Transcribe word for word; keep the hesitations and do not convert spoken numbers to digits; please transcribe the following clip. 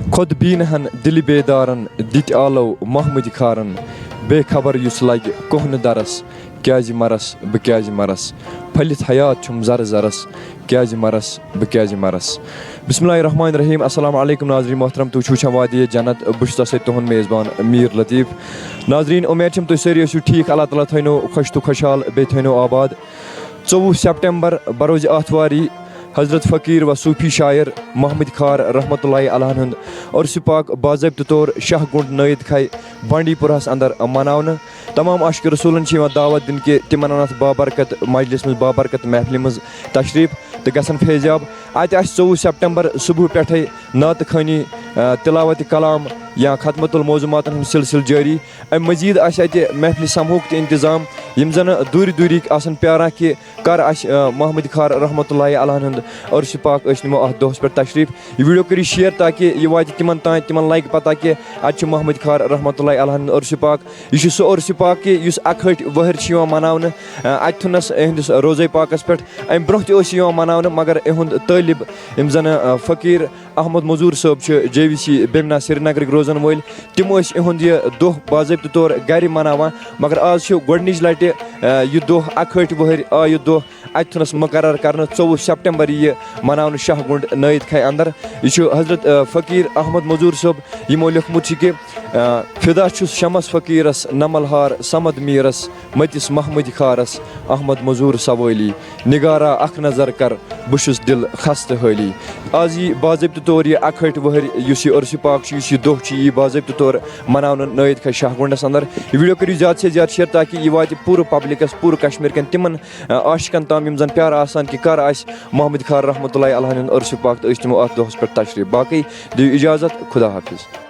خۄد بیٖنہن دِلہِ بیدارن دِتۍ آلو محمٕدِ خارن۔ بے خبر یُس لگہِ کۄہنہٕ درس، کیازِ مرس بہٕ کیازِ مرس؟ پھٔلِتھ حیات چھُم زرٕ زرس، کیازِ مرس بہٕ کیازِ مرس؟ بسم اللہ الرحمن الرحیم۔ السلام علیکم ناظرین محترم، تُہۍ چھِو وٕچھان وادی جنت، بہٕ چھُس تۄہہِ سۭتۍ تُہُنٛد میزبان میٖر لطیف۔ ناظرین، اُمید چھم تُہۍ سٲری ٲسِو ٹھیٖک، اللہ تعالیٰ تھٲینو خۄش تہٕ خۄشحال، بیٚیہِ تھٲینو آباد۔ ژوٚوُہ سپٹمبر، بروز آتھواری، حضرت فقیٖر و صوٗفی شاعر محمد خار رحمتہ اللہ علیہ ہُنٛد عرس پاک باضٲبطہٕ طور شاہ گُنٛڈ نٲیِد کھے بانڈی پوراہس اندر مناونہٕ۔ تمام عاشق رسولن چھِ یِوان دعوت دِنہٕ کہِ تِمن انتھ بابرکت مجلس منٛز، بابرکت محفلہِ منٛز تشریف تہٕ گژھن فیضیاب۔ اتہِ آسہِ ژوٚوُہ سپٹمبر صبح پٮ۪ٹھے نعتہٕ خوٲنی، آ، تلاوت کلام یا ختمۃ الموضوعاتن ہُنٛد سلسلہٕ جٲری۔ امہِ مزید آسہِ اتہِ محفلہِ سمہُک تہِ انتظام، یِم زن دوٗرِ دوٗرِکۍ آسن پیاران کہِ کر آسہِ، آ، محمد خار رحمتہ اللہ علیہ ہُنٛد عرس پاک، أسۍ نِمو اتھ دۄہس پٮ۪ٹھ تشریف۔ یہِ ویڈیو کٔرِو شیئر تاکہِ یہِ واتہِ تِمن تام، تِمن لگہِ پتہ کہِ اتہِ چھُ محمد خار رحمتہ اللہ علیہ ہُنٛد عرس پاک۔ یہِ چھُ سُہ عرس پاک کہِ یُس اکہٕ ہٲٹھۍ وٕہٕرۍ چھُ یِوان مناونہٕ، آ، اتہِ تھُنس، اہندِس روزے پاکس پٮ۪ٹھ۔ امہِ برونٛہہ تہِ اوس یہِ یِوان مناونہٕ، مگر اِہُنٛد طٲلب، یِم زن، آ، فقیٖر احمد مزور صٲب چھِ، جے وی سی بیمنا سرینگرٕکۍ روزن وٲلۍ، تِم ٲسۍ اِہُنٛد یہِ دۄہ باضٲبطہٕ طور گرِ مناوان، مگر آز چھِ گۄڈٕنِچ لٹہِ، آ، یہِ دۄہ اکہٕ ہٲٹھۍ وٕہٕرۍ آو یہِ دۄہ اتہِ تھُنس مقرر کرنہٕ۔ ژوٚوُہ سپٹمبر یی یہِ مناونہٕ شاہ گُنڈ نٲیِد کھے اندر۔ یہِ چھُ حضرت، آ، فقیٖر احمد مزور صٲب، یِمو لیوٚکھمُت چھُ کہِ، آ، فدا چھُس شمس فقیٖرس، نمل ہار صمد میٖرس، مٔتِس محمد خارس، احمد مزور سوٲلی، نگارا اکھ نظر کر، بہٕ چھُس دِل خستہٕ حٲلی۔ آز یی باضٲبطہٕ طور یہِ اکہٕ ہٲٹھۍ وٕہٕرۍ، یُس یہِ عرس پاک چھُ، یُس یہِ دۄہ چھُ، یی باضٲبطہٕ طور مناونہٕ نٲیِد کھے شاہ گُنڈس اندر۔ یہِ ویڈیو کٔرِو زیادٕ سے زیادٕ شیئر تاکہِ یہِ واتہِ پوٗرٕ پبلکس، پوٗرٕ کشمیر کٮ۪ن تِمن، آ، عاشقن تام، یِم زن پیاران آسان کہِ کر آسہِ محمد خار رحمتہ اللہ علیہ ہُنٛد عرس پاک تہٕ أسۍ دِمو اتھ دۄہس پٮ۪ٹھ تشریف۔ باقٕے دِیِو اجازت، خدا حافظ۔